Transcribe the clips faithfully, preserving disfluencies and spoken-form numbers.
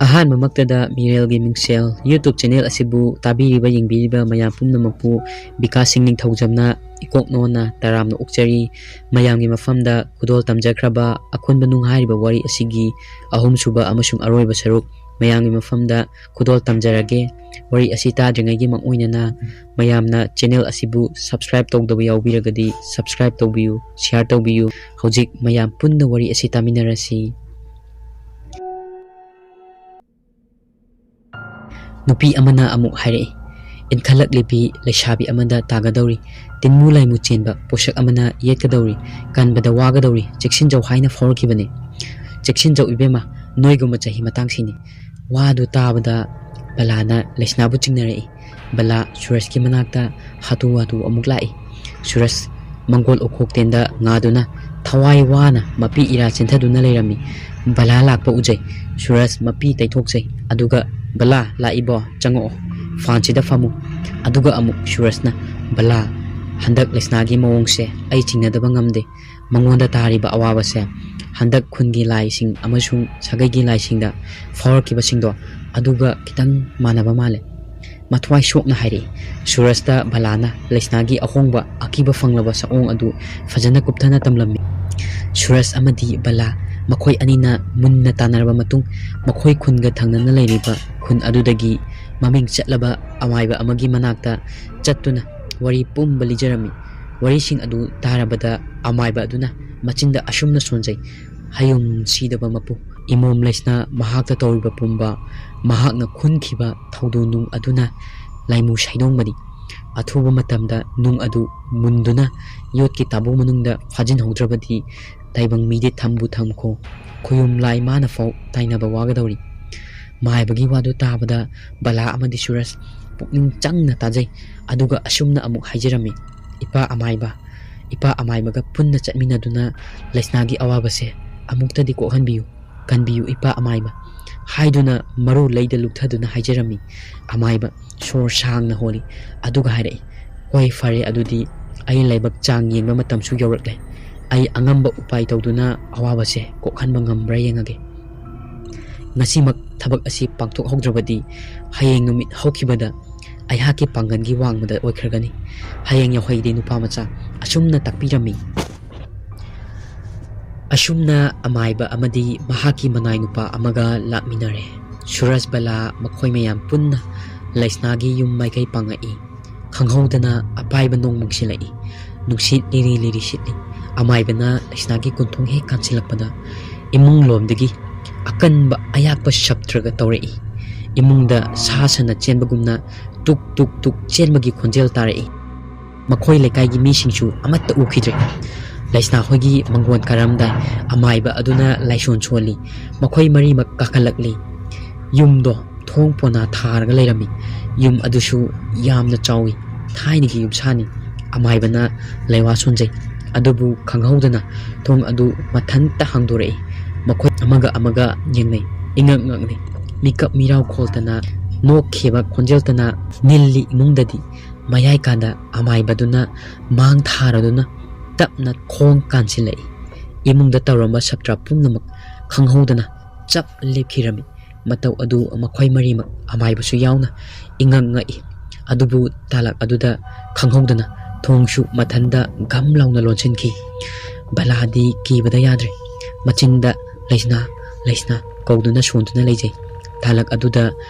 ꯑꯍꯥꯟꯕꯃꯛꯇꯗ ꯃꯤꯔꯦꯜꯒꯤ ꯃꯤꯡꯁꯦꯜ YouTube channel ꯑꯁꯤꯕꯨ ꯇꯥꯕꯤꯔꯤꯕ, ꯌꯦꯡꯕꯤꯔꯤꯕ ꯃꯌꯥꯝ ꯄꯨꯝꯅꯃꯛꯄꯨ ꯕꯤꯀꯥꯁ ꯁꯤꯡ ꯅꯤꯡꯊꯧꯖꯝꯅ ꯏꯀꯣꯛ ꯅꯣꯟꯅ ꯇꯔꯥꯝꯅ ꯑꯣꯛꯆꯔꯤ꯫ ꯃꯌꯥꯝꯒꯤ ꯃꯐꯝꯗ ꯈꯨꯗꯣꯜ ꯇꯝꯖꯈ꯭ꯔꯕ ꯑꯈꯨꯟꯕ ꯅꯨꯡ ꯍꯥꯏꯔꯤꯕ ꯋꯥꯔꯤ ꯑꯁꯤꯒꯤ ꯑꯍꯨꯝꯁꯨꯕ ꯑꯃꯁꯨꯡ ꯑꯔꯣꯏꯕ ꯁꯔꯨꯛ ꯃꯌꯥꯝꯒꯤ ꯃꯐꯝꯗ ꯈꯨꯗꯣꯜ ꯇꯝꯖꯔꯒꯦ꯫ ꯋꯥꯔꯤ ꯑꯁꯤ ꯇꯥꯗ꯭ꯔꯤꯉꯩꯒꯤ ꯃꯥꯡꯑꯣꯏꯅꯅ ꯃꯌꯥꯝꯅ ꯆꯦꯅꯦꯜ ꯑꯁꯤꯕꯨ subscribe ꯇꯧꯗꯕ ꯌꯥꯎꯕꯤꯔꯒꯗꯤ subscribe ꯇꯧꯕꯤꯌꯨ, share ꯇꯧꯕꯤꯌꯨ꯫ ꯍꯧꯖꯤꯛ ꯃꯌꯥꯝ ꯄꯨꯟꯅ ꯋꯥꯔꯤ ꯑꯁꯤ ꯇꯥꯃꯤꯟꯅꯔꯁꯤ꯫ ꯅꯨꯄꯤ ꯑꯃꯅ ꯑꯃꯨꯛ ꯍꯥꯏꯔꯛꯏ, "ꯏꯟꯈꯠꯂꯛꯂꯤꯕꯤ ꯂꯩꯁꯥꯕꯤ ꯑꯃꯗ ꯇꯥꯒꯗꯧꯔꯤ꯫ ꯇꯤꯟꯃꯨ ꯂꯥꯏꯃꯨ ꯆꯦꯟꯕ ꯄꯣꯠꯁꯛ ꯑꯃꯅ ꯌꯦꯠꯀꯗꯧꯔꯤ꯫ ꯀꯟꯕꯗ ꯋꯥꯒꯗꯧꯔꯤ꯫ ꯆꯦꯛꯁꯤꯟꯖꯧ" ꯍꯥꯏꯅ ꯐꯥꯎꯔꯛꯈꯤꯕꯅꯤ꯫ "ꯆꯦꯛꯁꯤꯟꯖꯧ ꯏꯕꯦꯝꯃ, ꯅꯣꯏꯒꯨꯝꯕ ꯆꯍꯤ ꯃꯇꯥꯡꯁꯤꯅꯤ"꯫ ꯋꯥꯗꯨ ꯇꯥꯕꯗ ꯕꯂꯥꯅ ꯂꯩꯁꯅꯥꯕꯨ ꯆꯤꯡꯅꯔꯛꯏ꯫ ꯕꯂꯥ ꯁꯨꯔꯖꯀꯤ ꯃꯅꯥꯛꯇ ꯍꯥꯊꯨ ꯍꯥꯊꯨ ꯑꯃꯨꯛ ꯂꯥꯛꯏ꯫ ꯁꯨꯔꯖ ꯃꯪꯒꯣꯜ ꯎꯈꯣꯛꯇꯦꯟꯗ ꯉꯥꯗꯨꯅ ꯊꯋꯥꯏ ꯋꯥꯅ ꯃꯄꯤ ꯏꯔꯥ ꯆꯦꯟꯊꯗꯨꯅ ꯂꯩꯔꯝꯃꯤ꯫ ꯕꯂꯥ ꯂꯥꯛꯄ ꯎꯖꯩ꯫ ꯁꯨꯔꯖ ꯃꯄꯤ ꯇꯩꯊꯣꯛꯆꯩ꯫ ꯑꯗꯨꯒ, "ꯕꯂꯥ, ꯂꯥꯛꯏꯕꯣ? ꯆꯪꯉꯛꯑꯣ꯫ ꯐꯥꯟꯁꯤꯗ ꯐꯝꯃꯨ"꯫ ꯑꯗꯨꯒ ꯑꯃꯨꯛ ꯁꯨꯔꯖꯅ, "ꯕꯂꯥ, ꯍꯟꯗꯛ ꯂꯩꯁꯅꯥꯒꯤ ꯃꯑꯣꯡꯁꯦ ꯑꯩ ꯆꯤꯡꯅꯗꯕ ꯉꯝꯗꯦ꯫ ꯃꯉꯣꯟꯗ ꯇꯥꯔꯤꯕ ꯑꯋꯥꯕꯁꯦ ꯍꯟꯗꯛ ꯈꯨꯟꯒꯤ ꯂꯥꯏꯁꯤꯡ ꯑꯃꯁꯨꯡ ꯁꯥꯒꯩꯒꯤ ꯂꯥꯏꯁꯤꯡꯗ ꯐꯥꯎꯔꯛꯈꯤꯕꯁꯤꯡꯗꯣ ꯑꯗꯨꯒ ꯈꯤꯇꯪ ꯃꯥꯟꯅꯕ ꯃꯥꯜꯂꯦ"꯫ ꯃꯊ꯭ꯋꯥꯏ ꯁꯣꯛꯅ ꯍꯥꯏꯔꯛꯏ꯫ ꯁꯨꯔꯖꯇ ꯕꯂꯥꯅ ꯂꯩꯁꯅꯥꯒꯤ ꯑꯍꯣꯡꯕ ꯑꯀꯤꯕ ꯐꯪꯂꯕ ꯁꯛꯑꯣꯡ ꯑꯗꯨ ꯐꯖꯅ ꯀꯨꯞꯊꯅ ꯇꯝꯂꯝꯃꯤ꯫ ꯁꯨꯔꯖ ꯑꯃꯗꯤ ꯕꯂꯥ ꯃꯈꯣꯏ ꯑꯅꯤꯅ ꯃꯨꯟꯅ ꯇꯥꯟꯅꯔꯕ ꯃꯇꯨꯡ, ꯃꯈꯣꯏ ꯈꯨꯟꯒ ꯊꯪꯅꯅ ꯂꯩꯔꯤꯕ ꯈꯨꯟ ꯑꯗꯨꯗꯒꯤ ꯃꯃꯤꯡ ꯆꯠꯂꯕ ꯑꯃꯥꯏꯕ ꯑꯃꯒꯤ ꯃꯅꯥꯛꯇ ꯆꯠꯇꯨꯅ ꯋꯥꯔꯤ ꯄꯨꯝꯕ ꯂꯤꯖꯔꯝꯃꯤ꯫ ꯋꯥꯔꯤꯁꯤꯡ ꯑꯗꯨ ꯇꯥꯔꯕꯗ ꯑꯃꯥꯏꯕ ꯑꯗꯨꯅ ꯃꯆꯤꯟꯗ ꯑꯁꯨꯝꯅ ꯁꯣꯟꯖꯩ, "ꯍꯌꯨꯝ ꯁꯤꯗꯕ ꯃꯄꯨ, ꯏꯃꯣꯝ ꯂꯩꯁꯅꯥ ꯃꯍꯥꯛꯇ ꯇꯧꯔꯤꯕ ꯄꯨꯝꯕ ꯃꯍꯥꯛꯅ ꯈꯨꯟꯈꯤꯕ ꯊꯧꯗꯣꯛ ꯅꯨꯡ ꯑꯗꯨꯅ ꯂꯥꯏꯃꯨ ꯁꯩꯗꯣꯡꯕꯅꯤ꯫ ꯑꯊꯨꯕ ꯃꯇꯝꯗ ꯅꯨꯡ ꯑꯗꯨ ꯃꯨꯟꯗꯨꯅ ꯌꯣꯠꯀꯤ ꯇꯥꯕꯨ ꯃꯅꯨꯡꯗ ꯐꯥꯖꯤꯟꯍꯧꯗ꯭ꯔꯕꯗꯤ ꯇꯥꯏꯕꯪ ꯃꯤꯗꯤ ꯊꯝꯕꯨ ꯊꯝꯈꯣ, ꯈꯨꯌꯨꯝ ꯂꯥꯏ ꯃꯥꯅ ꯐꯥꯎ ꯇꯥꯏꯅꯕ ꯋꯥꯒꯗꯧꯔꯤ"꯫ ꯃꯥꯏꯕꯒꯤ ꯋꯥꯗꯨ ꯇꯥꯕꯗ ꯕꯂꯥ ꯑꯃꯗꯤ ꯁꯨꯔꯖ ꯄꯨꯛꯅꯤꯡ ꯆꯪꯅ ꯇꯥꯖꯩ꯫ ꯑꯗꯨꯒ ꯑꯁꯨꯝꯅ ꯑꯃꯨꯛ ꯍꯥꯏꯖꯔꯝꯃꯤ, "ꯏꯄꯥ ꯑꯃꯥꯏꯕ, ꯏꯄꯥ ꯑꯃꯥꯏꯕꯒ ꯄꯨꯟꯅ ꯆꯠꯃꯤꯟꯅꯗꯨꯅ ꯂꯩꯁꯅꯥꯒꯤ ꯑꯋꯥꯕꯁꯦ ꯑꯃꯨꯛꯇꯗꯤ ꯀꯣꯛꯍꯟꯕꯤꯌꯨ, ꯀꯟꯕꯤꯌꯨ ꯏꯄꯥ ꯑꯃꯥꯏꯕ" ꯍꯥꯏꯗꯨꯅ ꯃꯔꯨ ꯂꯩꯗ ꯂꯨꯞꯊꯗꯨꯅ ꯍꯥꯏꯖꯔꯝꯃꯤ꯫ ꯑꯃꯥꯏꯕ ꯁꯣꯔ ꯁꯥꯡꯅ ꯍꯣꯜꯂꯤ꯫ ꯑꯗꯨꯒ ꯍꯥꯏꯔꯛꯏ, "ꯍꯣꯏ, ꯐꯔꯦ, ꯑꯗꯨꯗꯤ ꯑꯩ ꯂꯥꯏꯕꯛ ꯆꯥꯡ ꯌꯦꯡꯕ ꯃꯇꯝꯁꯨ ꯌꯧꯔꯛꯂꯦ꯫ ꯑꯩ ꯑꯉꯝꯕ ꯎꯄꯥꯏ ꯇꯧꯗꯨꯅ ꯑꯋꯥꯕꯁꯦ ꯀꯣꯛꯍꯟꯕ ꯉꯝꯕ꯭ꯔꯥ ꯌꯦꯡꯉꯒꯦ"꯫ "ꯉꯁꯤꯃꯛ ꯊꯕꯛ ꯑꯁꯤ ꯄꯥꯡꯊꯣꯛꯍꯧꯗ꯭ꯔꯕꯗꯤ ꯍꯌꯦꯡ ꯅꯨꯃꯤꯠ ꯍꯧꯈꯤꯕꯗ ꯑꯩꯍꯥꯛꯀꯤ ꯄꯥꯡꯒꯜꯒꯤ ꯋꯥꯡꯃꯗ ꯑꯣꯏꯈ꯭ꯔꯒꯅꯤ꯫ ꯍꯌꯦꯡ ꯌꯧꯍꯩꯗꯦ ꯅꯨꯄꯥ ꯃꯆꯥ", ꯑꯁꯨꯝꯅ ꯇꯥꯛꯄꯤꯔꯝꯃꯤ꯫ ꯑꯁꯨꯝꯅ ꯑꯃꯥꯏꯕ ꯑꯃꯗꯤ ꯃꯍꯥꯛꯀꯤ ꯃꯅꯥꯏ ꯅꯨꯄꯥ ꯑꯃꯒ ꯂꯥꯛꯃꯤꯟꯅꯔꯦ꯫ ꯁꯨꯔꯖ, ꯕꯂꯥ ꯃꯈꯣꯏ ꯃꯌꯥꯝ ꯄꯨꯟꯅ ꯂꯩꯁꯅꯥꯒꯤ ꯌꯨꯝ ꯃꯥꯏꯀꯩ ꯄꯥꯡꯉꯛꯏ꯫ ꯈꯪꯍꯧꯗꯅ ꯑꯄꯥꯏꯕ ꯅꯣꯡ ꯃꯪꯁꯤꯜꯂꯛꯏ꯫ ꯅꯨꯡꯁꯤꯠ ꯂꯤꯔꯤ ꯂꯤꯔꯤ ꯁꯤꯠꯂꯤ꯫ ꯑꯃꯥꯏꯕꯅ ꯂꯩꯁꯅꯥꯒꯤ ꯀꯣꯟꯊꯣꯡ ꯍꯦꯛ ꯀꯥꯟꯁꯤꯜꯂꯛꯄꯗ ꯏꯃꯨꯡ ꯂꯣꯝꯗꯒꯤ ꯑꯀꯟꯕ ꯑꯌꯥꯛꯄ ꯁꯞꯇ꯭ꯔꯒ ꯇꯧꯔꯛꯏ꯫ ꯏꯃꯨꯡꯗ ꯁꯥ ꯁꯟꯅ ꯆꯦꯟꯕꯒꯨꯝꯅ ꯇꯨꯛ ꯇꯨꯛ ꯇꯨꯛ ꯆꯦꯟꯕꯒꯤ ꯈꯣꯟꯖꯦꯜ ꯇꯥꯔꯛꯏ꯫ ꯃꯈꯣꯏ ꯂꯩꯀꯥꯏꯒꯤ ꯃꯤꯁꯤꯡꯁꯨ ꯑꯃꯠꯇ ꯎꯈꯤꯗ꯭ꯔꯦ꯫ ꯂꯩꯁꯅꯥ ꯍꯣꯏꯒꯤ ꯃꯪꯒꯣꯟ ꯀꯥꯔꯝꯗꯥꯏ ꯑꯃꯥꯏꯕ ꯑꯗꯨꯅ ꯂꯥꯏꯁꯣꯟ ꯁꯣꯜꯂꯤ꯫ ꯃꯈꯣꯏ ꯃꯔꯤꯃꯛ ꯀꯥꯈꯠꯂꯛꯂꯤ꯫ ꯌꯨꯝꯗꯣ ꯊꯣꯡ ꯄꯣꯅꯥ ꯊꯥꯔꯒ ꯂꯩꯔꯝꯃꯤ꯫ ꯌꯨꯝ ꯑꯗꯨꯁꯨ ꯌꯥꯝꯅ ꯆꯥꯎꯏ꯫ ꯊꯥꯏꯅꯒꯤ ꯌꯨꯝꯁꯥꯅꯤ꯫ ꯑꯃꯥꯏꯕꯅ ꯂꯩꯋꯥ ꯁꯣꯟꯖꯩ꯫ ꯑꯗꯨꯕꯨ ꯈꯪꯍꯧꯗꯅ ꯊꯣꯡ ꯑꯗꯨ ꯃꯊꯟꯇ ꯍꯥꯡꯗꯣꯔꯛꯏ꯫ ꯃꯈꯣꯏ ꯑꯃꯒ ꯑꯃꯒ ꯌꯦꯡꯅꯩ꯫ ꯏꯉꯛ ꯉꯛꯅꯩ꯫ ꯃꯤꯀꯞ ꯃꯤꯔꯥꯎ ꯈꯣꯜꯇꯅ, ꯅꯣꯛꯈꯤꯕ ꯈꯣꯟꯖꯦꯜꯇꯅ ꯅꯤꯜꯂꯤ ꯏꯃꯨꯡꯗꯗꯤ꯫ ꯃꯌꯥꯏ ꯀꯥꯗ ꯑꯃꯥꯏꯕꯗꯨꯅ ꯃꯥꯡ ꯊꯥꯔꯗꯨꯅ ꯇꯞꯅ ꯈꯣꯡ ꯀꯥꯟꯁꯤꯜꯂꯛꯏ꯫ ꯏꯃꯨꯡꯗ ꯇꯧꯔꯝꯕ ꯁꯞꯇ꯭ꯔ ꯄꯨꯝꯅꯃꯛ ꯈꯪꯍꯧꯗꯅ ꯆꯞ ꯂꯦꯞꯈꯤꯔꯝꯃꯤ꯫ ꯃꯇꯧ ꯑꯗꯨ ꯃꯈꯣꯏ ꯃꯔꯤꯃꯛ, ꯑꯃꯥꯏꯕꯁꯨ ꯌꯥꯎꯅ, ꯏꯉꯛ ꯉꯛꯏ꯫ ꯑꯗꯨꯕꯨ ꯇꯥꯂꯛ ꯑꯗꯨꯗ ꯈꯪꯍꯧꯗꯅ ꯊꯣꯡꯁꯨ ꯃꯊꯟꯗ ꯒꯝ ꯂꯥꯎꯅ ꯂꯣꯟꯁꯤꯟꯈꯤ꯫ ꯕꯂꯥꯗꯤ ꯀꯤꯕꯗ ꯌꯥꯗ꯭ꯔꯦ꯫ ꯃꯆꯤꯟꯗ "ꯂꯩꯁꯅꯥ, ꯂꯩꯁꯅꯥ" ꯀꯧꯗꯨꯅ ꯁꯣꯟꯗꯨꯅ ꯂꯩꯖꯩ꯫ ꯇꯥꯂꯛ ꯑꯗꯨꯗ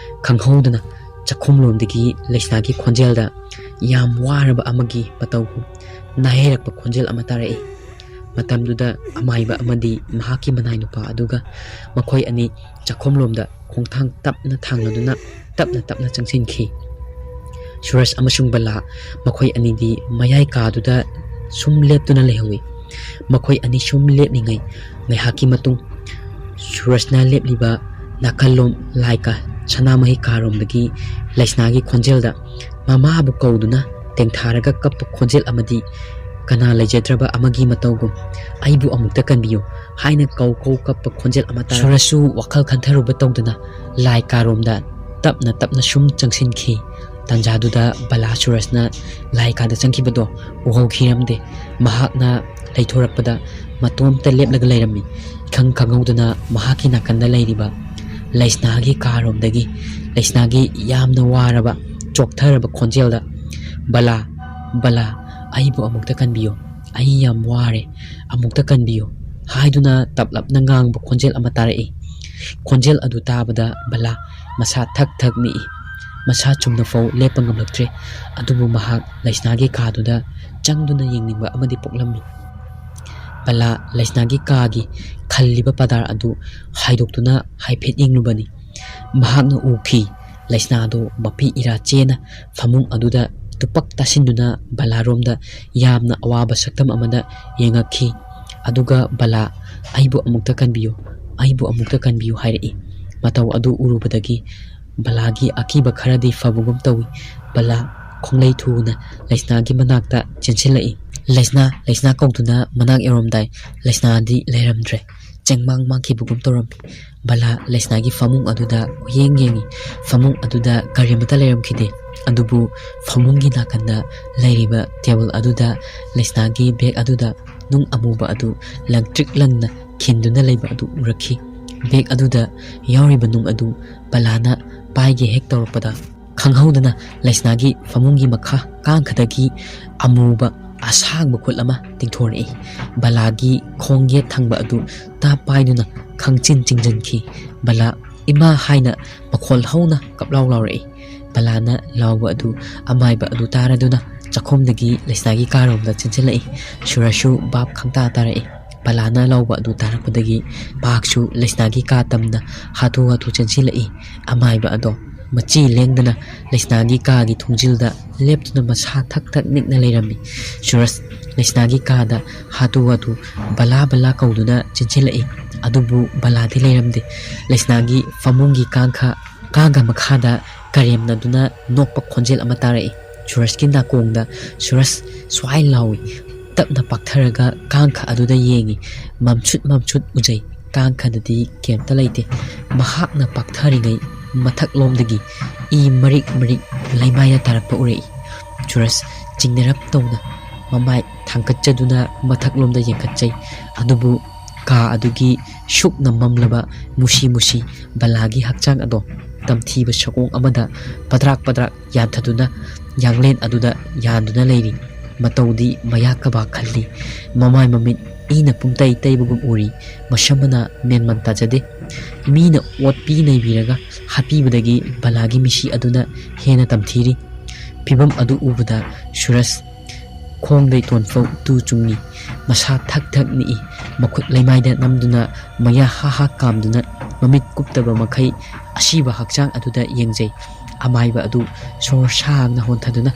ꯈꯪꯍꯧꯗꯅ ꯆꯥꯛꯈꯨꯝꯂꯣꯝꯗꯒꯤ ꯂꯩꯁꯅꯥꯒꯤ ꯈꯣꯟꯖꯦꯜꯗ ꯌꯥꯝ ꯋꯥꯔꯕ ꯑꯃꯒꯤ ꯃꯇꯧꯒꯨꯝ ꯅꯥꯍꯩꯔꯛꯄ ꯈꯣꯟꯖꯦꯜ ꯑꯃ ꯇꯥꯔꯛꯏ꯫ ꯃꯇꯝꯗꯨꯗ ꯑꯃꯥꯏꯕ ꯑꯃꯗꯤ ꯃꯍꯥꯛꯀꯤ ꯃꯅꯥꯏ ꯅꯨꯄꯥ ꯑꯗꯨꯒ ꯃꯈꯣꯏ ꯑꯅꯤ ꯆꯥꯛꯈꯨꯝꯂꯣꯝꯗ ꯈꯣꯡꯊꯥꯡ ꯇꯞꯅ ꯊꯥꯡꯂꯗꯨꯅ ꯇꯞꯅ ꯇꯞꯅ ꯆꯪꯁꯤꯟꯈꯤ꯫ ꯁꯨꯔꯖ ꯑꯃꯁꯨꯡ ꯕꯂꯥ ꯃꯈꯣꯏ ꯑꯅꯤꯗꯤ ꯃꯌꯥꯏ ꯀꯥꯗꯨꯗ ꯁꯨꯝ ꯂꯦꯞꯇꯨꯅ ꯂꯩꯍꯧꯏ꯫ ꯃꯈꯣꯏ ꯑꯅꯤ ꯁꯨꯝ ꯂꯦꯞꯂꯤꯉꯩ ꯉꯥꯏꯍꯥꯛꯀꯤ ꯃꯇꯨꯡ ꯁꯨꯔꯖꯅ ꯂꯦꯞꯂꯤꯕ ꯅꯥꯀꯜꯂꯣꯝ ꯂꯥꯏ ꯀꯥ, ꯁꯅꯥꯃꯍꯤ ꯀꯥꯔꯣꯝꯗꯒꯤ ꯂꯩꯁꯅꯥꯒꯤ ꯈꯣꯟꯖꯦꯜꯗ ꯃꯃꯥꯕꯨ ꯀꯧꯗꯨꯅ ꯇꯦꯡꯊꯥꯔꯒ ꯀꯞꯄ ꯈꯣꯟꯖꯦꯜ ꯑꯃꯗꯤ ꯀꯅꯥ ꯂꯩꯖꯗ꯭ꯔꯕ ꯑꯃꯒꯤ ꯃꯇꯧꯒꯨꯝ "ꯑꯩꯕꯨ ꯑꯃꯨꯛꯇ ꯀꯟꯕꯤꯌꯨ" ꯍꯥꯏꯅ ꯀꯧ ꯀꯧ ꯀꯞꯄ ꯈꯣꯟꯖꯦꯜ ꯑꯃ ꯇꯥꯔꯛꯏ꯫ ꯁꯨꯔꯖꯁꯨ ꯋꯥꯈꯜ ꯈꯟꯊꯔꯨꯕ ꯇꯧꯗꯅ ꯂꯥꯏ ꯀꯥꯔꯣꯝꯗ ꯇꯞꯅ ꯇꯞꯅ ꯁꯨꯝ ꯆꯪꯁꯤꯟꯈꯤ꯫ ꯇꯥꯟꯖꯥꯗꯨꯗ ꯕꯂꯥ ꯁꯨꯔꯖꯅ ꯂꯥꯏ ꯀꯥꯗ ꯆꯪꯈꯤꯕꯗꯣ ꯎꯍꯧꯈꯤꯔꯝꯗꯦ꯫ ꯃꯍꯥꯛꯅ ꯂꯩꯊꯣꯔꯛꯄꯗ ꯃꯇꯣꯝꯇ ꯂꯦꯞꯂꯒ ꯂꯩꯔꯝꯃꯤ꯫ ꯏꯈꯪ ꯈꯪꯍꯧꯗꯅ ꯃꯍꯥꯛꯀꯤ ꯅꯥꯀꯟꯗ ꯂꯩꯔꯤꯕ ꯂꯩꯁꯅꯥꯒꯤ ꯀꯥꯔꯣꯝꯗꯒꯤ ꯂꯩꯁꯅꯥꯒꯤ ꯌꯥꯝꯅ ꯋꯥꯔꯕ, ꯆꯣꯛꯊꯔꯕ ꯈꯣꯟꯖꯦꯜꯗ, "ꯕꯂꯥ, ꯕꯂꯥ, ꯑꯩꯕꯨ ꯑꯃꯨꯛꯇ ꯀꯟꯕꯤꯌꯨ, ꯑꯩ ꯌꯥꯝ ꯋꯥꯔꯦ, ꯑꯃꯨꯛꯇ ꯀꯟꯕꯤꯌꯨ" ꯍꯥꯏꯗꯨꯅ ꯇꯞꯂꯞꯅ ꯉꯥꯡꯕ ꯈꯣꯟꯖꯦꯜ ꯑꯃ ꯇꯥꯔꯛꯏ꯫ ꯈꯣꯟꯖꯦꯜ ꯑꯗꯨ ꯇꯥꯕꯗ ꯕꯂꯥ ꯃꯁꯥ ꯊꯛ ꯊꯛ ꯅꯤꯛꯏ꯫ ꯃꯁꯥ ꯆꯨꯝꯅ ꯐꯥꯎ ꯂꯦꯞꯄ ꯉꯝꯂꯛꯇ꯭ꯔꯦ꯫ ꯑꯗꯨꯕꯨ ꯃꯍꯥꯛ ꯂꯩꯁꯅꯥꯒꯤ ꯀꯥꯗꯨꯗ ꯆꯪꯗꯨꯅ ꯌꯦꯡꯅꯤꯡꯕ ꯑꯃꯗꯤ ꯄꯣꯛꯂꯝꯃꯤ꯫ ꯕꯂꯥ ꯂꯩꯁꯅꯥꯒꯤ ꯀꯥꯒꯤ ꯈꯜꯂꯤꯕ ꯄꯗꯥꯔ ꯑꯗꯨ ꯍꯥꯏꯗꯣꯛꯇꯨꯅ ꯍꯥꯏꯐꯦꯠ ꯌꯦꯡꯂꯨꯕꯅꯤ꯫ ꯃꯍꯥꯛꯅ ꯎꯈꯤ, ꯂꯩꯁꯅꯥꯗꯨ ꯃꯄꯤ ꯏꯔꯥ ꯆꯦꯅ ꯐꯃꯨꯡ ꯑꯗꯨꯗ ꯇꯨꯄꯛ ꯇꯥꯁꯤꯟꯗꯨꯅ ꯕꯂꯥꯔꯣꯝꯗ ꯌꯥꯝꯅ ꯑꯋꯥꯕ ꯁꯛꯇꯝ ꯑꯃꯗ ꯌꯦꯡꯉꯛꯈꯤ꯫ ꯑꯗꯨꯒ ꯕꯂꯥ, "ꯑꯩꯕꯨ ꯑꯃꯨꯛꯇ ꯀꯟꯕꯤꯌꯨ, ꯑꯩꯕꯨ ꯑꯃꯨꯛꯇ ꯀꯟꯕꯤꯌꯨ" ꯍꯥꯏꯔꯛꯏ꯫ ꯃꯇꯧ ꯑꯗꯨ ꯎꯔꯨꯕꯗꯒꯤ ꯕꯂꯥꯒꯤ ꯑꯀꯤꯕ ꯈꯔꯗꯤ ꯐꯕꯒꯨꯝ ꯇꯧꯏ꯫ ꯕꯂꯥ ꯈꯣꯡꯂꯩ ꯊꯨꯅ ꯂꯩꯁꯅꯥꯒꯤ ꯃꯅꯥꯛꯇ ꯆꯦꯟꯁꯤꯜꯂꯛꯏ꯫ "ꯂꯩꯁꯅꯥ, ꯂꯩꯁꯅꯥ" ꯀꯧꯗꯨꯅ ꯃꯅꯥꯛ ꯌꯧꯔꯝꯗꯥꯏ ꯂꯩꯁꯅꯥꯗꯤ ꯂꯩꯔꯝꯗ꯭ꯔꯦ꯫ ꯆꯦꯡꯃꯥꯡ ꯃꯥꯡꯈꯤꯕꯒꯨꯝ ꯇꯧꯔꯝꯃꯤ꯫ ꯕꯂꯥ ꯂꯩꯁꯅꯥꯒꯤ ꯐꯃꯨꯡ ꯑꯗꯨꯗ ꯀꯣꯏꯌꯦꯡ ꯌꯦꯡꯉꯤ꯫ ꯐꯃꯨꯡ ꯑꯗꯨꯗ ꯀꯔꯤꯃꯠꯇ ꯂꯩꯔꯝꯈꯤꯗꯦ꯫ ꯑꯗꯨꯕꯨ ꯐꯃꯨꯡꯒꯤ ꯅꯥꯀꯟꯗ ꯂꯩꯔꯤꯕ ꯇꯦꯕꯜ ꯑꯗꯨꯗ ꯂꯩꯁꯅꯥꯒꯤ ꯕꯦꯒ ꯑꯗꯨꯗ ꯅꯨꯡ ꯑꯃꯨꯕ ꯑꯗꯨ ꯂꯪꯇ꯭ꯔꯤꯛ ꯂꯪꯅ ꯈꯤꯟꯗꯨꯅ ꯂꯩꯕ ꯑꯗꯨ ꯎꯔꯛꯈꯤ꯫ ꯕꯦꯒ ꯑꯗꯨꯗ ꯌꯥꯎꯔꯤꯕ ꯅꯨꯡ ꯑꯗꯨ ꯕꯂꯥꯅ ꯄꯥꯏꯒꯦ ꯍꯦꯛ ꯇꯧꯔꯛꯄꯗ, ꯈꯪꯍꯧꯗꯅ ꯂꯩꯁꯅꯥꯒꯤ ꯐꯃꯨꯡꯒꯤ ꯃꯈꯥ ꯀꯥꯡꯈꯗꯒꯤ ꯑꯃꯨꯕ ꯑꯁꯥꯡꯕ ꯈꯨꯠ ꯑꯃ ꯇꯤꯡꯊꯣꯔꯛꯏ꯫ ꯕꯂꯥꯒꯤ ꯈꯣꯡ ꯌꯦꯠ ꯊꯪꯕ ꯑꯗꯨ ꯇꯥꯞ ꯄꯥꯏꯗꯨꯅ ꯈꯪꯆꯤꯟ ꯆꯤꯡꯁꯤꯟꯈꯤ꯫ ꯕꯂꯥ, "ꯏꯃꯥ" ꯍꯥꯏꯅ ꯃꯈꯣꯜ ꯍꯧꯅ ꯀꯞꯂꯥꯎ ꯂꯥꯎꯔꯛꯏ꯫ ꯕꯂꯥꯅ ꯂꯥꯎꯕ ꯑꯗꯨ, ꯑꯃꯥꯏꯕ ꯑꯗꯨ ꯇꯥꯔꯗꯨꯅ ꯆꯥꯛꯈꯨꯝꯗꯒꯤ ꯂꯩꯁꯅꯥꯒꯤ ꯀꯥꯔꯣꯝꯗ ꯆꯦꯟꯁꯤꯜꯂꯛꯏ꯫ ꯁꯨꯔꯖꯁꯨ ꯚꯥꯞ ꯈꯪꯇꯥ ꯇꯥꯔꯛꯏ꯫ ꯕꯂꯥꯅ ꯂꯥꯎꯕ ꯑꯗꯨ ꯇꯥꯔꯛꯄꯗꯒꯤ ꯃꯍꯥꯛꯁꯨ ꯂꯩꯁꯅꯥꯒꯤ ꯀꯥ ꯇꯝꯅ ꯍꯥꯊꯨ ꯍꯥꯊꯨ ꯆꯦꯟꯁꯤꯜꯂꯛꯏ꯫ ꯑꯃꯥꯏꯕ ꯑꯗꯣ ꯃꯆꯤ ꯂꯦꯡꯗꯅ ꯂꯩꯁꯅꯥꯒꯤ ꯀꯥꯒꯤ ꯊꯣꯡꯖꯤꯜꯗ ꯂꯦꯞꯇꯨꯅ ꯃꯁꯥ ꯊꯛ ꯊꯛ ꯅꯤꯛꯅ ꯂꯩꯔꯝꯃꯤ꯫ ꯁꯨꯔꯖ ꯂꯩꯁꯅꯥꯒꯤ ꯀꯥꯗ ꯍꯥꯊꯨ ꯍꯥꯊꯨ "ꯕꯂꯥ, ꯕꯂꯥ" ꯀꯧꯗꯨꯅ ꯆꯦꯟꯁꯤꯜꯂꯛꯏ꯫ ꯑꯗꯨꯕꯨ ꯕꯂꯥꯗꯤ ꯂꯩꯔꯝꯗꯦ꯫ ꯂꯩꯁꯅꯥꯒꯤ ꯐꯃꯨꯡꯒꯤ ꯀꯥꯡꯈ, ꯀꯥꯡꯒ ꯃꯈꯥꯗ ꯀꯔꯦꯝꯅꯗꯨꯅ ꯅꯣꯛꯄ ꯈꯣꯟꯖꯦꯜ ꯑꯃ ꯇꯥꯔꯛꯏ꯫ ꯁꯨꯔꯖꯀꯤ ꯅꯥꯀꯣꯡꯗ ꯁꯨꯔꯖ ꯁ꯭ꯋꯥꯏ ꯂꯥꯎꯏ꯫ ꯇꯞꯅ ꯄꯥꯛꯊꯔꯒ ꯀꯥꯡꯈ ꯑꯗꯨꯗ ꯌꯦꯡꯏ꯫ ꯃꯝꯁꯨꯠ ꯃꯝꯁꯨꯠ ꯎꯖꯩ꯫ ꯀꯥꯡꯈꯗꯗꯤ ꯀꯩꯝꯇ ꯂꯩꯇꯦ꯫ ꯃꯍꯥꯛꯅ ꯄꯥꯛꯊꯔꯤꯉꯩ ꯃꯊꯛꯂꯣꯝꯗꯒꯤ ꯏ ꯃꯔꯤꯛ ꯃꯔꯤꯛ ꯂꯩꯃꯥꯏꯗ ꯇꯥꯔꯛꯄ ꯎꯔꯛꯏ꯫ ꯁꯨꯔꯖ ꯆꯤꯡꯅꯔꯞ ꯇꯧꯅ ꯃꯃꯥꯏ ꯊꯥꯡꯒꯠꯆꯗꯨꯅ ꯃꯊꯛꯂꯣꯝꯗ ꯌꯦꯡꯈꯠꯆꯩ꯫ ꯑꯗꯨꯕꯨ ꯀꯥ ꯑꯗꯨꯒꯤ ꯁꯨꯛꯅ ꯃꯝꯂꯕ ꯃꯨꯁꯤ ꯃꯨꯁꯤ ꯕꯂꯥꯒꯤ ꯍꯛꯆꯥꯡ ꯑꯗꯣ ꯇꯝꯊꯤꯕ ꯁꯑꯣꯡ ꯑꯃꯗ ꯄꯗ꯭ꯔꯥꯛ ꯄꯗ꯭ꯔꯥꯛ ꯌꯥꯟꯊꯗꯨꯅ ꯌꯥꯡꯂꯦꯟ ꯑꯗꯨꯗ ꯌꯥꯟꯗꯨꯅ ꯂꯩꯔꯤ꯫ ꯃꯇꯧꯗꯤ ꯃꯌꯥ ꯀꯕꯥ ꯈꯜꯂꯤ꯫ ꯃꯃꯥꯏ ꯃꯃꯤꯠ ꯏꯅ ꯄꯨꯝꯇꯩ ꯇꯩꯕꯒꯨꯝ ꯎꯔꯤ꯫ ꯃꯁꯝ ꯑꯃꯅ ꯃꯦꯟꯃꯥꯟ ꯇꯥꯖꯗꯦ꯫ ꯃꯤꯅ ꯑꯣꯠꯄꯤ ꯅꯩꯕꯤꯔꯒ ꯍꯥꯠꯄꯤꯕꯗꯒꯤ ꯕꯂꯥꯒꯤ ꯃꯤꯁꯤ ꯑꯗꯨꯅ ꯍꯦꯟꯅ ꯇꯝꯊꯤꯔꯤ꯫ ꯐꯤꯕꯝ ꯑꯗꯨ ꯎꯕꯗ ꯁꯨꯔꯖ ꯈꯣꯡꯗꯩ ꯇꯣꯟꯐꯥꯎ ꯇꯨ ꯆꯨꯡꯉꯤ꯫ ꯃꯁꯥ ꯊꯛ ꯊꯛ ꯅꯤꯛꯏ꯫ ꯃꯈꯨꯠ ꯂꯩꯃꯥꯏꯗ ꯅꯝꯗꯨꯅ ꯃꯌꯥ ꯍꯥ ꯍꯥ ꯀꯥꯝꯗꯨꯅ ꯃꯃꯤꯠ ꯀꯨꯞꯇꯕ ꯃꯈꯩ ꯑꯁꯤꯕ ꯍꯛꯆꯥꯡ ꯑꯗꯨꯗ ꯌꯦꯡꯖꯩ꯫ ꯑꯃꯥꯏꯕ ꯑꯗꯨ ꯁꯣꯔ ꯁꯥꯡꯅ ꯍꯣꯟꯊꯗꯨꯅ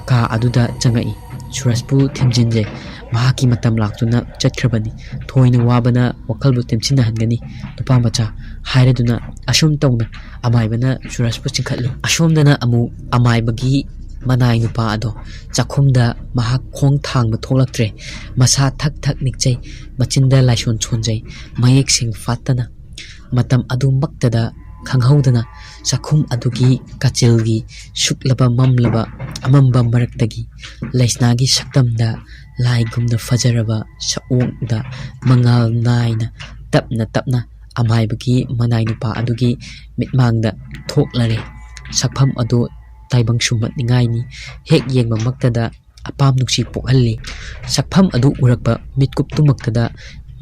ꯀꯥ ꯑꯗꯨꯗ ꯆꯪꯉꯛꯏ꯫ ꯁꯨꯔꯖꯄꯨ ꯊꯦꯝꯖꯤꯟꯖꯩ꯫ ꯃꯍꯥꯛꯀꯤ ꯃꯇꯝ ꯂꯥꯛꯇꯨꯅ ꯆꯠꯈ꯭ꯔꯕꯅꯤ꯫ ꯊꯣꯏꯅ ꯋꯥꯕꯅ ꯋꯥꯈꯜꯕꯨ ꯇꯦꯝꯁꯤꯟꯅꯍꯟꯒꯅꯤ꯫ ꯅꯨꯄꯥ ꯃꯆꯥ ꯍꯥꯏꯔꯗꯨꯅ ꯑꯁꯨꯝ ꯇꯧꯅ ꯑꯃꯥꯏꯕꯅ ꯁꯨꯔꯖꯄꯨ ꯆꯤꯡꯈꯠꯂꯤ꯫ ꯑꯁꯣꯝꯗꯅ ꯑꯃꯨꯛ ꯑꯃꯥꯏꯕꯒꯤ ꯃꯅꯥꯏ ꯅꯨꯄꯥ ꯑꯗꯣ ꯆꯥꯛꯈꯨꯝꯗ ꯃꯍꯥꯛ ꯈꯣꯡ ꯊꯥꯡꯕ ꯊꯣꯛꯂꯛꯇ꯭ꯔꯦ꯫ ꯃꯁꯥ ꯊꯛ ꯊꯛ ꯅꯤꯛꯆꯩ꯫ ꯃꯆꯤꯟꯗ ꯂꯥꯏꯁꯣꯟ ꯁꯣꯟꯖꯩ꯫ ꯃꯌꯦꯛ ꯁꯦꯡ ꯐꯥꯠꯇꯅ ꯃꯇꯝ ꯑꯗꯨꯃꯛꯇꯗ ꯈꯪꯍꯧꯗꯅ ꯆꯥꯛꯈꯨꯝ ꯑꯗꯨꯒꯤ ꯀꯥꯆꯤꯜꯒꯤ ꯁꯨꯛꯂꯕ ꯃꯝꯂꯕ ꯑꯃꯝꯕ ꯃꯔꯛꯇꯒꯤ ꯂꯩꯁꯅꯥꯒꯤ ꯁꯛꯇꯝꯗ ꯂꯥꯏꯒꯨꯝꯅ ꯐꯖꯔꯕ ꯁꯑꯣꯡꯗ ꯃꯉꯥꯜ ꯅꯥꯏꯅ ꯇꯞꯅ ꯇꯞꯅ ꯑꯃꯥꯏꯕꯒꯤ ꯃꯅꯥꯏ ꯅꯨꯄꯥ ꯑꯗꯨꯒꯤ ꯃꯤꯠꯃꯥꯡꯗ ꯊꯣꯛꯂꯔꯦ꯫ ꯁꯛꯐꯝ ꯑꯗꯨ ꯇꯥꯏꯕꯪ ꯁꯨꯝꯍꯠꯅꯤꯡꯉꯥꯏꯅꯤ꯫ ꯍꯦꯛ ꯌꯦꯡꯕꯃꯛꯇꯗ ꯑꯄꯥꯝ ꯅꯨꯡꯁꯤ ꯄꯣꯛꯍꯜꯂꯤ꯫ ꯁꯛꯐꯝ ꯑꯗꯨ ꯎꯔꯛꯄ ꯃꯤꯠꯀꯨꯞꯇꯨꯃꯛꯇꯗ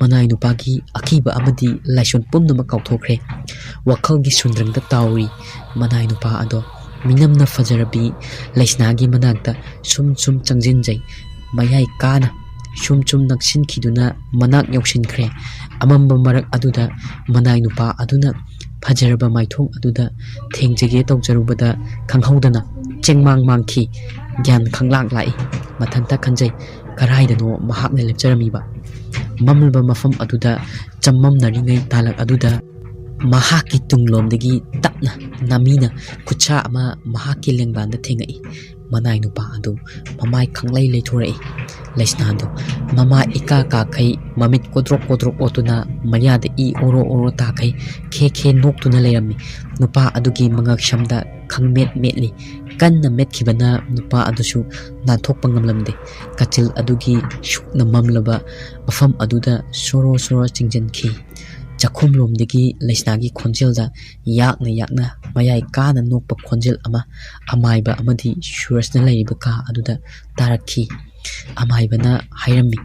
ꯃꯅꯥꯏ ꯅꯨꯄꯥꯒꯤ ꯑꯀꯤꯕ ꯑꯃꯗꯤ ꯂꯥꯏꯁꯣꯟ ꯄꯨꯝꯅꯃꯛ ꯀꯥꯎꯊꯣꯛꯈ꯭ꯔꯦ꯫ ꯋꯥꯈꯜꯒꯤ ꯁꯨꯟꯗ꯭ꯔꯪꯗ ꯇꯥꯎꯔꯤ꯫ ꯃꯅꯥꯏ ꯅꯨꯄꯥ ꯑꯗꯣ ꯃꯤꯅꯝꯅ ꯐꯖꯔꯕꯤ ꯂꯩꯁꯅꯥꯒꯤ ꯃꯅꯥꯛꯇ ꯁꯨꯝ ꯁꯨꯝ ꯆꯪꯁꯤꯟꯖꯩ꯫ ꯃꯌꯥꯏ ꯀꯥꯅ ꯁꯨꯝ ꯁꯨꯝ ꯅꯛꯁꯤꯟꯈꯤꯗꯨꯅ ꯃꯅꯥꯛ ꯌꯧꯁꯤꯟꯈ꯭ꯔꯦ꯫ ꯑꯃꯝꯕ ꯃꯔꯛ ꯑꯗꯨꯗ ꯃꯅꯥꯏ ꯅꯨꯄꯥ ꯑꯗꯨꯅ ꯐꯖꯔꯕ ꯃꯥꯏꯊꯣꯡ ꯑꯗꯨꯗ ꯊꯦꯡꯖꯒꯦ ꯇꯧꯖꯔꯨꯕꯗ ꯈꯪꯍꯧꯗꯅ ꯆꯦꯡꯃꯥꯡ ꯃꯥꯡꯈꯤ꯫ ꯒ꯭ꯌꯥꯟ ꯈꯪꯂꯥꯛ ꯂꯥꯛꯏ꯫ ꯃꯊꯟꯇ ꯈꯟꯖꯩ, ꯀꯔꯥꯏꯗꯅꯣ ꯃꯍꯥꯛꯅ ꯂꯦꯞꯆꯔꯝꯃꯤꯕ? ꯃꯝꯂꯕ ꯃꯐꯝ ꯑꯗꯨꯗ ꯆꯃꯝꯅꯔꯤꯉꯩ ꯇꯥꯂꯛ ꯑꯗꯨꯗ ꯃꯍꯥꯛꯀꯤ ꯇꯨꯡꯂꯣꯝꯗꯒꯤ ꯇꯞꯅ ꯅꯥꯃꯤꯅ ꯈꯨꯠꯁꯥ ꯑꯃ ꯃꯍꯥꯛꯀꯤ ꯂꯦꯡꯕꯥꯟꯗ ꯊꯦꯡꯉꯛꯏ꯫ ꯃꯅꯥꯏ ꯅꯨꯄꯥ ꯑꯗꯨ ꯃꯃꯥꯏ ꯈꯪꯂꯩ ꯂꯩꯊꯣꯔꯛꯏ꯫ ꯂꯩꯁꯅꯥꯗꯨ ꯃꯃꯥ ꯏꯀꯥ ꯀꯥꯈꯩ, ꯃꯃꯤꯠ ꯀꯣꯗ꯭ꯔꯣꯛ ꯀꯣꯗ꯭ꯔꯣꯛ ꯑꯣꯠꯇꯨꯅ, ꯃꯌꯥꯗ ꯏ ꯑꯣꯔꯣ ꯑꯣꯔꯣ ꯇꯥꯈꯩ, ꯈꯦ ꯈꯦ ꯅꯣꯛꯇꯨꯅ ꯂꯩꯔꯝꯃꯤ꯫ ꯅꯨꯄꯥ ꯑꯗꯨꯒꯤ ꯃꯉꯛꯁꯝꯗ ꯈꯪꯃꯦꯠ ꯃꯦꯠꯂꯤ꯫ ꯀꯟꯅ ꯃꯦꯠꯈꯤꯕꯅ ꯅꯨꯄꯥ ꯑꯗꯨꯁꯨ ꯅꯥꯟꯊꯣꯛꯄ ꯉꯝꯂꯝꯗꯦ꯫ ꯀꯥꯆꯤꯜ ꯑꯗꯨꯒꯤ ꯁꯨꯛꯅ ꯃꯝꯂꯕ ꯃꯐꯝ ꯑꯗꯨꯗ ꯁꯣꯔꯣ ꯁꯣꯔꯣ ꯆꯤꯡꯁꯤꯟꯈꯤ꯫ ꯆꯥꯛꯈꯨꯝꯂꯣꯝꯗꯒꯤ ꯂꯩꯁꯅꯥꯒꯤ ꯈꯣꯟꯖꯦꯜꯗ ꯌꯥꯛꯅ ꯌꯥꯛꯅ ꯃꯌꯥꯏ ꯀꯥꯅ ꯅꯣꯛꯄ ꯈꯣꯟꯖꯦꯜ ꯑꯃ ꯑꯃꯥꯏꯕ ꯑꯃꯗꯤ ꯁꯨꯔꯖꯅ ꯂꯩꯔꯤꯕ ꯀꯥ ꯑꯗꯨꯗ ꯇꯥꯔꯛꯈꯤ꯫ ꯑꯃꯥꯏꯕꯅ ꯍꯥꯏꯔꯝꯃꯤ,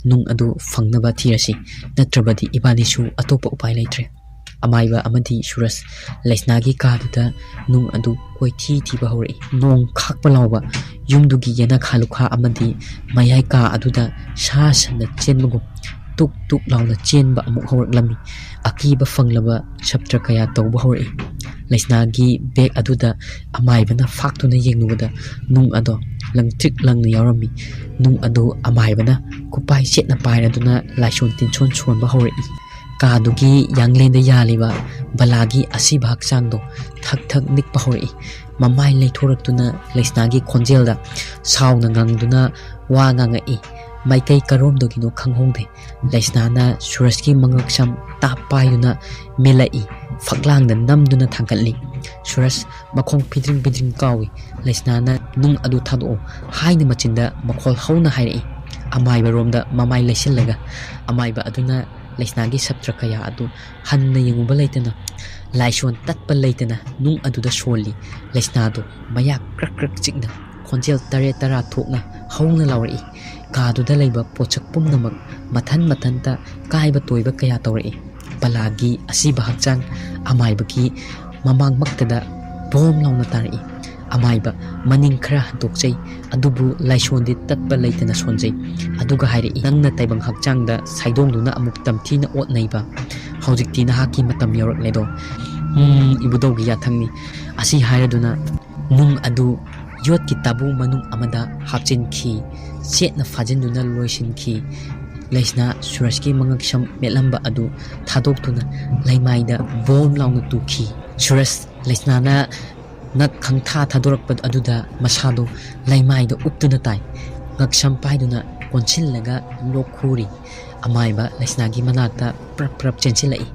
"ꯅꯨꯡ ꯑꯗꯨ ꯐꯪꯅꯕ ꯊꯤꯔꯁꯤ, ꯅꯠꯇ꯭ꯔꯕꯗꯤ ꯏꯕꯥꯅꯤꯁꯨ ꯑꯇꯣꯞꯄ ꯎꯄꯥꯏ ꯂꯩꯇ꯭ꯔꯦ꯫" ꯑꯃꯥꯏꯕ ꯑꯃꯗꯤ ꯁꯨꯔꯖ ꯂꯩꯁꯅꯥꯒꯤ ꯀꯥꯗꯨꯗ ꯅꯨꯡ ꯑꯗꯨ ꯀꯣꯏꯊꯤ ꯊꯤꯕ ꯍꯧꯔꯛꯏ꯫ ꯅꯣꯡ ꯈꯥꯛꯄ ꯂꯥꯎꯕ ꯌꯨꯝꯗꯨꯒꯤ ꯌꯦꯅꯈꯥ ꯂꯨꯈꯥ ꯑꯃꯗꯤ ꯃꯌꯥꯏ ꯀꯥ ꯑꯗꯨꯗ ꯁꯥ ꯁꯟꯅ ꯆꯦꯟꯕꯒꯨꯝ ꯇꯨꯛ ꯇꯨꯛ ꯂꯥꯎꯅ ꯆꯦꯟꯕ ꯑꯃꯨꯛ ꯍꯧꯔꯛꯂꯝꯃꯤ꯫ ꯑꯀꯤꯕ ꯐꯪꯂꯕ ꯁꯞꯇ꯭ꯔ ꯀꯌꯥ ꯇꯧꯕ ꯍꯧꯔꯛꯏ꯫ ꯂꯩꯁꯅꯥꯒꯤ ꯕꯦꯒ ꯑꯗꯨꯗ ꯑꯃꯥꯏꯕꯅ ꯐꯥꯛꯇꯨꯅ ꯌꯦꯡꯂꯨꯕꯗ ꯅꯨꯡ ꯑꯗꯣ ꯂꯪꯇ꯭ꯔꯤꯛ ꯂꯪꯅ ꯌꯥꯎꯔꯝꯃꯤ꯫ ꯅꯨꯡ ꯑꯗꯨ ꯑꯃꯥꯏꯕꯅ ꯈꯨꯄꯥꯏ ꯆꯦꯠꯅ ꯄꯥꯏꯔꯗꯨꯅ ꯂꯥꯏꯁꯣꯟ ꯇꯤꯟꯁꯣꯟ ꯁꯣꯟꯕ ꯍꯧꯔꯛꯏ꯫ ꯀꯥꯗꯨꯒꯤ ꯌꯥꯡꯂꯦꯟꯗ ꯌꯥꯜꯂꯤꯕ ꯕꯂꯥꯒꯤ ꯑꯁꯤꯕ ꯍꯛꯆꯥꯡꯗꯣ ꯊꯛ ꯊꯛ ꯅꯤꯛꯄ ꯍꯧꯔꯛꯏ꯫ ꯃꯃꯥꯏ ꯂꯩꯊꯣꯔꯛꯇꯨꯅ ꯂꯩꯁꯅꯥꯒꯤ ꯈꯣꯟꯖꯦꯜꯗ ꯁꯥꯎꯅ ꯉꯪꯗꯨꯅ ꯋꯥ ꯉꯥꯡꯉꯛꯏ꯫ ꯃꯥꯏꯀꯩ ꯀꯔꯣꯝꯗꯒꯤꯅꯣ ꯈꯪꯍꯧꯗꯦ꯫ ꯂꯩꯁꯅꯥꯅ ꯁꯨꯔꯖꯀꯤ ꯃꯉꯛꯁꯝ ꯇꯥꯞ ꯄꯥꯏꯗꯨꯅ ꯃꯦꯜꯂꯛꯏ꯫ ꯐꯛꯂꯥꯡꯗ ꯅꯝꯗꯨꯅ ꯊꯥꯡꯒꯠꯂꯤ꯫ ꯁꯨꯔꯖ ꯃꯈꯣꯡ ꯐꯤꯗ꯭ꯔꯤꯡ ꯐꯤꯗ꯭ꯔꯤꯡ ꯀꯥꯎꯏ꯫ ꯂꯩꯁꯅꯥꯅ "ꯅꯨꯡ ꯑꯗꯨ ꯊꯥꯗꯣꯛꯑꯣ" ꯍꯥꯏꯅ ꯃꯆꯤꯟꯗ ꯃꯈꯣꯜ ꯍꯧꯅ ꯍꯥꯏꯔꯛꯏ꯫ ꯑꯃꯥꯏꯕꯔꯣꯝꯗ ꯃꯃꯥꯏ ꯂꯩꯁꯤꯜꯂꯒ ꯑꯃꯥꯏꯕ ꯑꯗꯨꯅ ꯂꯩꯁꯅꯥꯒꯤ ꯁꯞꯇ꯭ꯔ ꯀꯌꯥ ꯑꯗꯨ ꯍꯟꯅ ꯌꯦꯡꯉꯨꯕ ꯂꯩꯇꯅ ꯂꯥꯏꯁꯣꯟ ꯇꯠꯄ ꯂꯩꯇꯅ ꯅꯨꯡ ꯑꯗꯨꯗ ꯁꯣꯜꯂꯤ꯫ ꯂꯩꯁꯅꯥꯗꯨ ꯃꯌꯥ ꯀ꯭ꯔꯛ ꯀ꯭ꯔꯛ ꯆꯤꯛꯅ ꯈꯣꯟꯖꯦꯜ ꯇꯔꯦꯠ ꯇꯔꯥ ꯊꯣꯛꯅ ꯍꯧꯅ ꯂꯥꯎꯔꯛꯏ꯫ ꯀꯥꯗꯨꯗ ꯂꯩꯕ ꯄꯣꯠꯁꯛ ꯄꯨꯝꯅꯃꯛ ꯃꯊꯟ ꯃꯊꯟꯇ ꯀꯥꯏꯕ ꯇꯣꯏꯕ ꯀꯌꯥ ꯇꯧꯔꯛꯏ꯫ ꯕꯂꯥꯒꯤ ꯑꯁꯤꯕ ꯍꯛꯆꯥꯡ ꯑꯃꯥꯏꯕꯒꯤ ꯃꯃꯥꯡꯃꯛꯇꯗ ꯕꯣꯝ ꯂꯥꯎꯅ ꯇꯥꯔꯛꯏ꯫ ꯑꯃꯥꯏꯕ ꯃꯅꯤꯡ ꯈꯔ ꯍꯟꯗꯣꯛꯆꯩ, ꯑꯗꯨꯕꯨ ꯂꯥꯏꯁꯣꯟꯗꯤ ꯇꯠꯄ ꯂꯩꯇꯅ ꯁꯣꯟꯖꯩ꯫ ꯑꯗꯨꯒ ꯍꯥꯏꯔꯛꯏ, "ꯅꯪꯅ ꯇꯥꯏꯕꯪ ꯍꯛꯆꯥꯡꯗ ꯁꯥꯏꯗꯣꯡꯗꯨꯅ ꯑꯃꯨꯛ ꯇꯝꯊꯤꯅ ꯑꯣꯠꯅꯩꯕ꯫ ꯍꯧꯖꯤꯛꯇꯤ ꯅꯍꯥꯛꯀꯤ ꯃꯇꯝ ꯌꯧꯔꯛꯂꯦꯗꯣ꯫ ꯎꯝ, ꯏꯕꯨꯙꯧꯒꯤ ꯌꯥꯊꯪꯅꯤ꯫" ꯑꯁꯤ ꯍꯥꯏꯔꯗꯨꯅ ꯅꯨꯡ ꯑꯗꯨ ꯌꯣꯠꯀꯤ ꯇꯥꯕꯨ ꯃꯅꯨꯡ ꯑꯃꯗ ꯍꯥꯞꯆꯤꯟꯈꯤ꯫ ꯆꯦꯠꯅ ꯐꯥꯖꯤꯟꯗꯨꯅ ꯂꯣꯏꯁꯤꯟꯈꯤ꯫ ꯂꯩꯁꯅꯥ ꯁꯨꯔꯖꯀꯤ ꯃꯉꯛꯁꯝ ꯃꯦꯠꯂꯝꯕ ꯑꯗꯨ ꯊꯥꯗꯣꯛꯇꯨꯅ ꯂꯩꯃꯥꯏꯗ ꯕꯣꯝ ꯂꯥꯎꯅ ꯇꯨꯈꯤ꯫ ꯁꯨꯔꯖ ꯂꯩꯁꯅꯥꯅ ꯉꯛ ꯈꯪꯊꯥ ꯊꯥꯗꯣꯔꯛꯄ ꯑꯗꯨꯗ ꯃꯁꯥꯗꯣ ꯂꯩꯃꯥꯏꯗ ꯎꯞꯇꯨꯅ ꯇꯥꯏ꯫ ꯉꯛꯁꯝ ꯄꯥꯏꯗꯨꯅ ꯀꯣꯟꯁꯤꯜꯂꯒ ꯂꯣꯛ ꯈꯨꯔꯤ꯫ ꯑꯃꯥꯏꯕ ꯂꯩꯁꯅꯥꯒꯤ ꯃꯅꯥꯛꯇ ꯄ꯭ꯔꯞ ꯄ꯭ꯔꯞ ꯆꯦꯟꯁꯤꯜꯂꯛꯏ꯫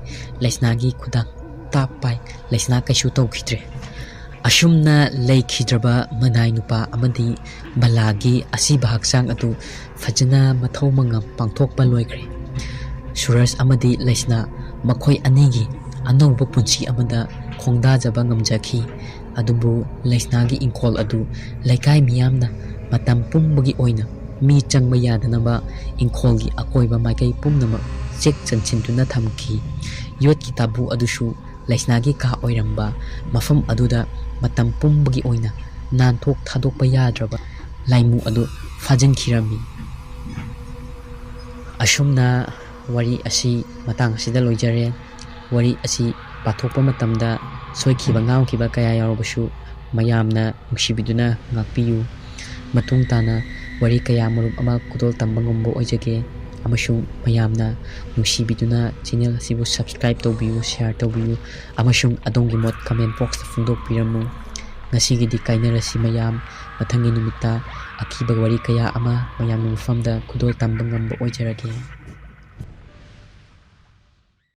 ꯂꯩꯁꯅꯥꯒꯤ ꯈꯨꯗꯥꯡ ꯇꯥꯞ ꯄꯥꯏ꯫ ꯂꯩꯁꯅꯥ ꯀꯩꯁꯨ ꯇꯧꯈꯤꯗ꯭ꯔꯦ꯫ ꯑꯁꯨꯝꯅ ꯂꯩꯈꯤꯗ꯭ꯔꯕ ꯃꯅꯥꯏ ꯅꯨꯄꯥ ꯑꯃꯗꯤ ꯕꯂꯥꯒꯤ ꯑꯁꯤꯕ ꯍꯛꯆꯥꯡ ꯑꯗꯨ ꯐꯖꯅ ꯃꯊꯧ ꯃꯉꯝ ꯄꯥꯡꯊꯣꯛꯄ ꯂꯣꯏꯈ꯭ꯔꯦ꯫ ꯁꯨꯔꯖ ꯑꯃꯗꯤ ꯂꯩꯁꯅꯥ ꯃꯈꯣꯏ ꯑꯅꯤꯒꯤ ꯑꯅꯧꯕ ꯄꯨꯟꯁꯤ ꯑꯃꯗ ꯈꯣꯡꯗꯥꯖꯕ ꯉꯝꯖꯈꯤ꯫ ꯑꯗꯨꯕꯨ ꯂꯩꯁꯅꯥꯒꯤ ꯏꯪꯈꯣꯜ ꯑꯗꯨ ꯂꯩꯀꯥꯏ ꯃꯤꯌꯥꯝꯅ ꯃꯇꯝ ꯄꯨꯝꯕꯒꯤ ꯑꯣꯏꯅ ꯃꯤ ꯆꯪꯕ ꯌꯥꯗꯅꯕ ꯏꯪꯈꯣꯜꯒꯤ ꯑꯀꯣꯏꯕ ꯃꯥꯏꯀꯩ ꯄꯨꯝꯅꯃꯛ ꯆꯦꯛ ꯆꯟꯁꯤꯟꯗꯨꯅ ꯊꯝꯈꯤ꯫ ꯌꯣꯠꯀꯤ ꯇꯥꯕꯨ ꯑꯗꯨꯁꯨ ꯂꯩꯁꯅꯥꯒꯤ ꯀꯥ ꯑꯣꯏꯔꯝꯕ ꯃꯐꯝ ꯑꯗꯨꯗ ꯃꯇꯝ ꯄꯨꯝꯕꯒꯤ ꯑꯣꯏꯅ ꯅꯥꯟꯊꯣꯛ ꯊꯥꯗꯣꯛꯄ ꯌꯥꯗ꯭ꯔꯕ ꯂꯥꯏꯃꯨ ꯑꯗꯨ ꯐꯥꯖꯤꯟꯈꯤꯔꯝꯃꯤ꯫ ꯑꯁꯨꯝꯅ ꯋꯥꯔꯤ ꯑꯁꯤ ꯃꯇꯥꯡ ꯑꯁꯤꯗ ꯂꯣꯏꯖꯔꯦ꯫ ꯋꯥꯔꯤ ꯑꯁꯤ ꯄꯥꯊꯣꯛꯄ ꯃꯇꯝꯗ ꯁꯣꯏꯈꯤꯕ ꯉꯥꯝꯈꯤꯕ ꯀꯌꯥ ꯌꯥꯎꯔꯕꯁꯨ ꯃꯌꯥꯝꯅ ꯅꯨꯡꯁꯤꯕꯤꯗꯨꯅ ꯉꯥꯛꯄꯤꯌꯨ꯫ ꯃꯇꯨꯡ ꯇꯥꯅ ꯋꯥꯔꯤ ꯀꯌꯥ ꯃꯔꯨꯝ ꯑꯃ ꯈꯨꯗꯣꯜ ꯇꯝꯕ ꯉꯝꯕ ꯑꯣꯏꯖꯒꯦ, ꯑꯃꯁꯨꯡ ꯃꯌꯥꯝꯅ ꯅꯨꯡꯁꯤꯕꯤꯗꯨꯅ channel ꯑꯁꯤꯕꯨ subscribe ꯇꯧꯕꯤꯌꯨ, share ꯇꯧꯕꯤꯌꯨ, ꯑꯃꯁꯨꯡ ꯑꯗꯣꯝꯒꯤ ꯃꯣꯠ comment boxꯇ ꯐꯣꯡꯗꯣꯛꯄꯤꯔꯝꯃꯨ꯫ ꯉꯁꯤꯒꯤꯗꯤ ꯀꯥꯏꯅꯔꯁꯤ ꯃꯌꯥꯝ꯫ ꯃꯊꯪꯒꯤ ꯅꯨꯃꯤꯠꯇ ꯑꯀꯤꯕ ꯋꯥꯔꯤ ꯀꯌꯥ ꯑꯃ ꯃꯌꯥꯝꯒꯤ ꯃꯐꯝꯗ ꯈꯨꯗꯣꯜ ꯇꯝꯕ ꯉꯝꯕ ꯑꯣꯏꯖꯔꯒꯦ꯫